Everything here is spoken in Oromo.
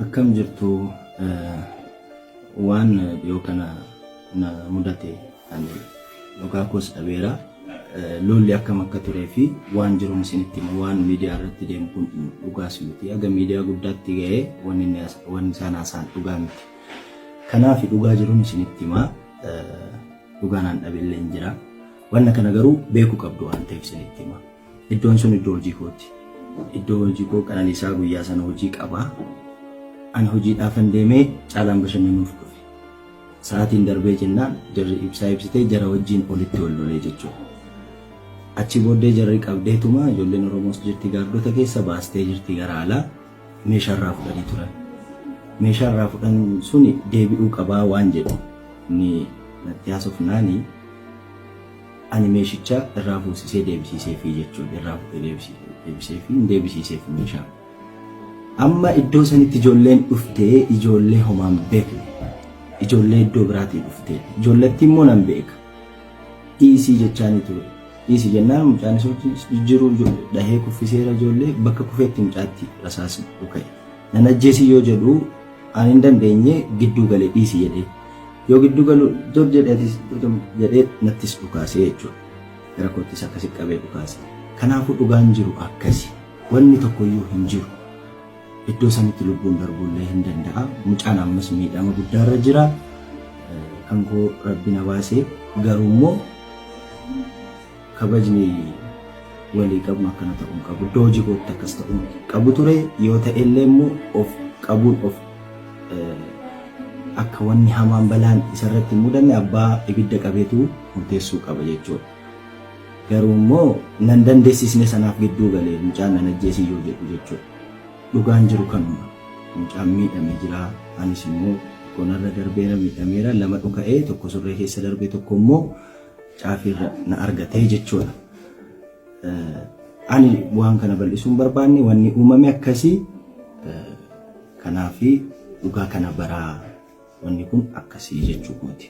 Akkam jirtu? Waan dhiyoo kana na mudate ani dhugaa koos dhabeera. Lolli akkam akka turee fi waan jiruun isinitti hima. Waan miidiyaa irratti deemu kun dhugaas miti. Haga miidiyaa guddaatti ga'ee wanni inni wanni isaan haasa'an dhugaa miti. Kanaaf dhugaa jiruun isinitti hima. Dhugaa naan dhabeellee hin jira. Wanna kana garuu beekuu qabdu waan ta'eef isinitti hima. Iddoon sun iddoo hojii kooti. Iddoo hojii koo Qananiisaa guyyaa sana hojii qaba. Ani hojiidhaafan deemee Caalaan bashannanuuf dhufe. Sa'aatiin darbee jennaan jarri ibsaa ibsitee jara wajjin olitti wal lolee jechuudha. Achi booddee jarri qabdeetuma ijoolleen Oromoos jirti gaardota keessa baastee jirti gara alaa meeshaa irraa fudhanii turan. Meeshaa irraa fudhan suni deebi'uu qabaa waan jedhu ni natti haasofnaani ani meeshicha irraa fuusisee deebisiiseefii jechuudha. Irraa fuudhee deebiseefii hin deebisiiseef meeshaa. Amma iddoo sanitti ijoolleen dhuftee ijoollee homaan beekne. Ijoollee iddoo biraatii dhuftee. Ijoolletti immoo nan beeka. Dhiisii jechaanii ture. Dhiisii jennaan mucaan isa wajjin jiru dhahee kuffiseera ijoollee bakka kufeetti mucaatti rasaasni dhuka'e. Nan ajjeesii yoo jedhu ani hin dandeenye gidduu galee dhiisi jedhee. Yoo gidduu galu dur jedhee jedhee nattis dhukaasee jechuudha. Gara koottis akkasi qabee dhukaase. Kanaafuu dhugaan jiru akkasi. Wanni tokkoyyuu hin jiru. Iddoo sanitti lubbuun darbuullee hin danda'a. Mucaan ammas miidhama guddaarra jira. Kan koo rabbi na baase garuu immoo kabajni walii qabnu akkana ta'uu hin qabu. Iddoo hojii kootti akkas ta'uu hin qabu ture. Yoo ta'ellee immoo of qabuun of akka wanni hamaan balaan isarratti hin mudanne abbaa ibidda qabeetu murteessuu qaba jechuudha. Garuu immoo nan dandeessisne sanaaf gidduu galee mucaan nan ajjeesii yoo jedhu jechuudha. Dhugaan jiru kanuma. Mucaan miidhame jira. Anis immoo tokko narra darbeera miidhameera lama dhuka'ee tokko surree keessa darbe tokko immoo caafiirra na argatee jechuudha. Ani waan kana bal'isuu hin barbaanne wanni uumame akkasii kanaaf dhugaa kana baraa wanni kun akkasii jechuu kooti.